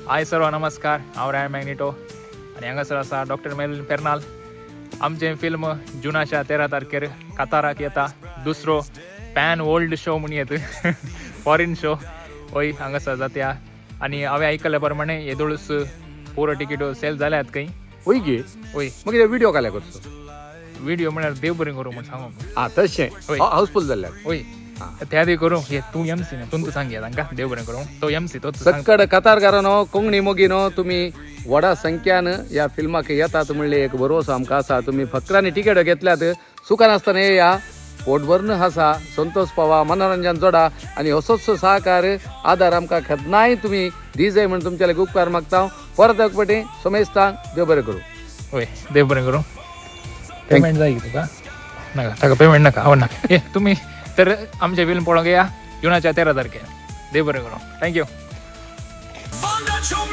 हाय सर्व नमस्कार. हांव राय मॅग्नेटो आनी हांगासर आसा डॉक्टर मेलविन पेर्नाल. आमचें फिल्म जुनाच्या 13 तारखेर कताराक येता. दुसरो पॅन वर्ल्ड शो म्हूण येत, फॉरेन शो वय हांगासर जात्या. आनी हांवें आयकल्ल्या प्रमाणे येदोळूच पुरो तिकीट सेल जाल्यात खंय. वय गे. वय. मागीर व्हिडिओ काल्या करचो. व्हिडिओ म्हळ्यार देव बरें करूं म्हूण सांगू. आ तशें. वय. हाऊसफुल जाल्ल्यार. वय, त्या दी करूं. हे तूं एमसी न्ही, तूं सांग तांकां देव बरें करूं. तो एमसी तोच सांग. सक्कड कतारकारांनो, कोंकणी मोगीनो, तुमी व्हडा संख्यान ह्या फिल्माक येतात म्हणले एक भरवसो आमकां आसा. तुमी फकरांनी तिकेट घेतल्यात, सुखान आसतना येया, पोट भरून हासा, संतोष पावा, मनोरंजन जोडा आनी असोच सहकार आदार आमकां केन्नाय तुमी दी जाय म्हूण तुमच्या लागीं उपकार मागता. परत एक फावटी सोमेस्तांक देव बरें करूं. वय, देव बरें करूं. पेमेंट जाय की तुका? नाका ताका पेमेंट नाका, आवड नाका. ये तुमी तर आमचें फिल्म पळोवंक या जुनाच्या 13 तारखेर. देव बरें करूं. Thank you. Found out your